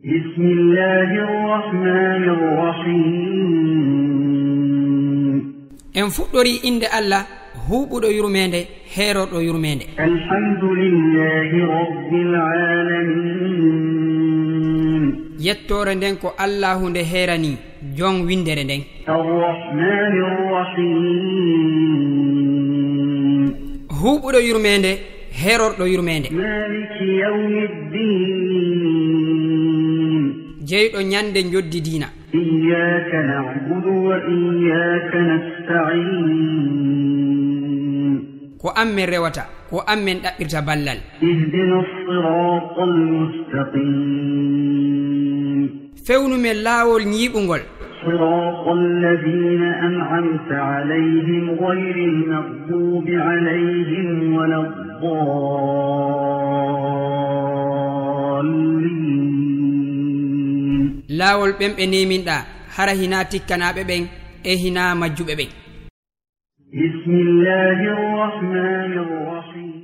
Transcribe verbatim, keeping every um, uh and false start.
بسم الله الرحمن الرحيم. En fuɗɗorii innde Allah, huuɓuɗo yurmeende, heerorɗo yurmeende. الحمد لله رب العالمين. Yettoore nden ko Allaahu nde heeranii, jon winndere nden. الرحمن الرحيم. Huuɓuɗo yurmeende, heerorɗo yurmeende. مالك يوم الدين. Jeyɗo ñande njoddi diina. إياك نعبد وإياك نستعين. Ko an men rewata, ko an men ɗaɓɓirta ballal. اهدنا الصراط المستقيم. Fewnu men laawol ñiiɓungol. صراط الذين أنعمت عليهم غير المغضوب عليهم ولا الضالين. Laawol ɓen ɓe neeminɗaa, hara hinaa tikkanaaɓe ɓen e hinaa majjuɓe ɓen. بسم الله الرحمن الرحيم.